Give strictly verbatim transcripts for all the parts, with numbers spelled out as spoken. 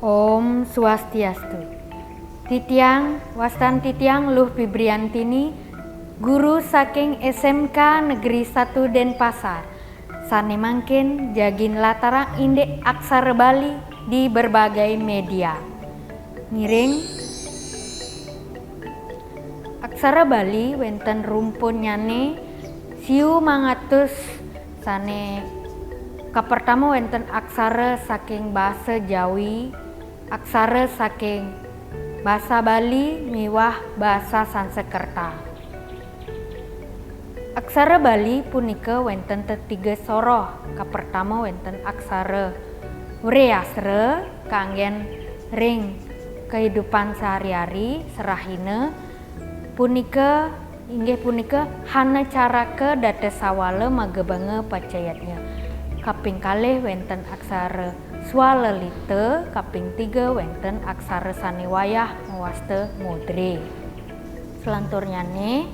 Om Swastiastu. Titiang, wastan titiang Luh Pibriantini, guru saking S M K Negeri Satu Denpasar. Sane mangkin jagi nlatarang indik aksara Bali di berbagai media. Ngiring. Aksara Bali wenten rumpunnyane siu mangatus, sane kapertama wenten aksara saking basa Jawi, aksara saking basa Bali miwah basa Sansekerta. Aksara Bali punika wenten tetiga soroh. Kapertama wenten aksara Wreastra kanggen ring kehidupan sehari-hari, serahina punika inggih punika hana caraka data sawala maga banga pacayatnya. Kaping kalih wenten aksara Swalalita, kaping tiga wenten aksara sane wayah mawasta modre. Selanturnyane,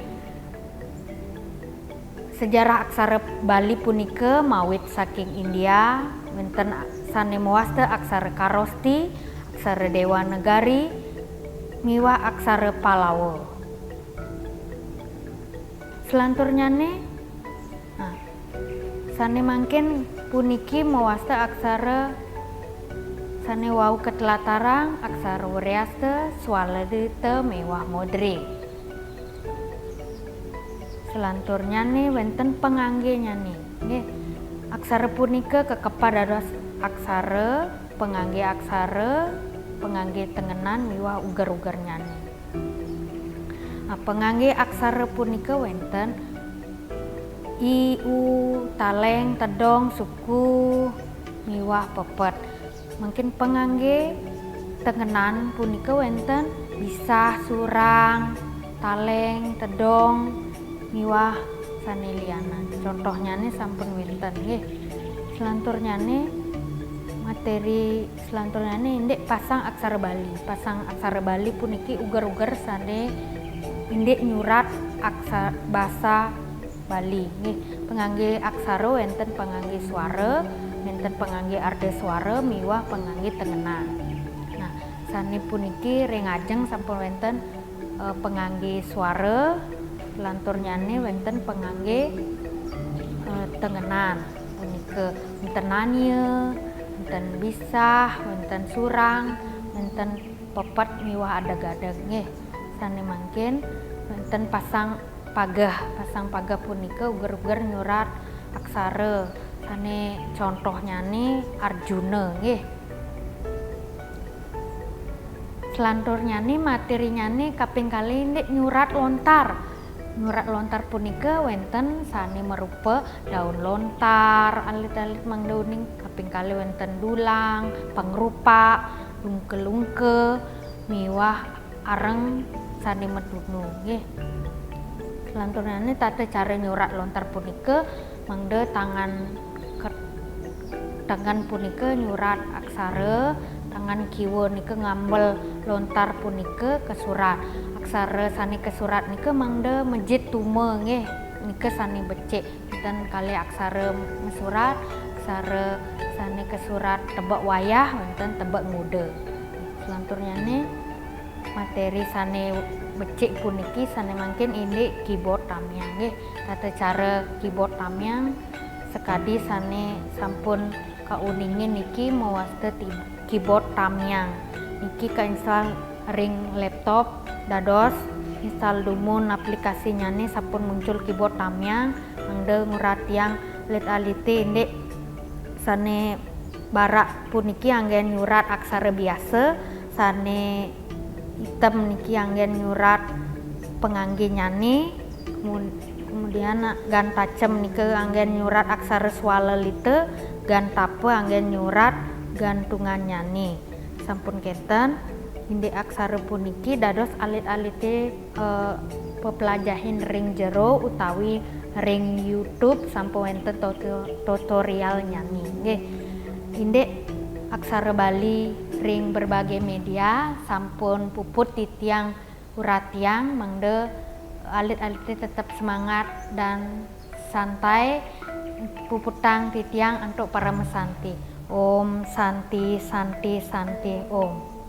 sejarah aksara Bali punika mawit saking India, wenten sane mawasta aksara Karosti, aksara Dewanagari, miwah aksara Pallawa. Selanturnyane, nah, sane mangkin puniki mawasta aksara sane wau katlatarang, aksara Wreastra, Swalalita miwah modre. Selanturnyane wenten panganggenyane. Nggih, aksara punika kakepah dados aksara, pangangge aksara, pangangge tengenan miwah uger-ugernyane. Nah, pangangge aksara punika wenten i, u, taleng, tedong, suku, miwah pepet. Mangkin pangangge tengenan punika wenten bisah, surang, taleng, tedong, miwah sane lianan. Contohnyane sampun wenten nggih. Selanturnyane, materi selanturnyane indik pasang aksara Bali. Pasang aksara Bali puniki uger-uger sane indik nyurat aksa-, basa Bali nggih. Pangangge aksara wenten pangangge suara, wenten pangangge arda suara miwah pangangge tengenan. Nah, sane puniki ring ajeng sampun wenten, eh, pangangge suara, lanturnyane wenten pangangge, eh, tengenan. Punika wenten nanya, wenten bisah, wenten surang, wenten pepet miwah adeg-adeg nggih. Sane mangkin wenten pasang pageh. Pasang pageh punika uger-uger nyurat aksara. Sane contohnyane Arjuna nggih. Selanturnyane materinyane kaping kalih indik nyurat lontar. Nyurat lontar punika wenten sane marupa daun lontar, alit-alit mangda uning, kaping kalih wenten dulang, pangrupak, lungka-lungka, miwah areng sane matunu nggih. Selanturnyane tata cara nyurat lontar punika mangda tangan ke-, tangan punika nyurat aksara, tangan kiwa nika ngambel lontar punika kasurat. Aksara sane kasurat nika mangda mejit tuma nggih, nika sane becik. Wenten kalih aksara masurat, aksara sane kasurat tebek wayah, wenten tebek nguda. Selanturnyane materi sane becik puniki sane mangkin indik keyboard tamiang nggih. Tata cara keyboard tamiang sakadi sane sampun kauningin niki mawasta ti-, keyboard tamiang. Niki kainstal ring laptop, dados instal dumun aplikasinyane sampun muncul keyboard tamiang, mangda nguratiang alit-alite indik sane barak puniki anggen nyurat aksara biasa, sane item niki anggen nyurat panganggenyane, kemun-, kemudian gan tacem nika anggen nyurat aksara swalalita, gan tapa anggen nyurat gantungannyane. Sampun kenten, indik aksara puniki dados alit-alite, eh, peplajahin ring jero utawi ring YouTube sampun wenten tuto-, tutorialnyane nggih. Indik aksara Bali ring berbagai media sampun puput titiang uratiang mangda alit-alite tetep semangat dan santai, puputang titiang antuk paramasanti. Om Shanti, Shanti, Shanti, Om.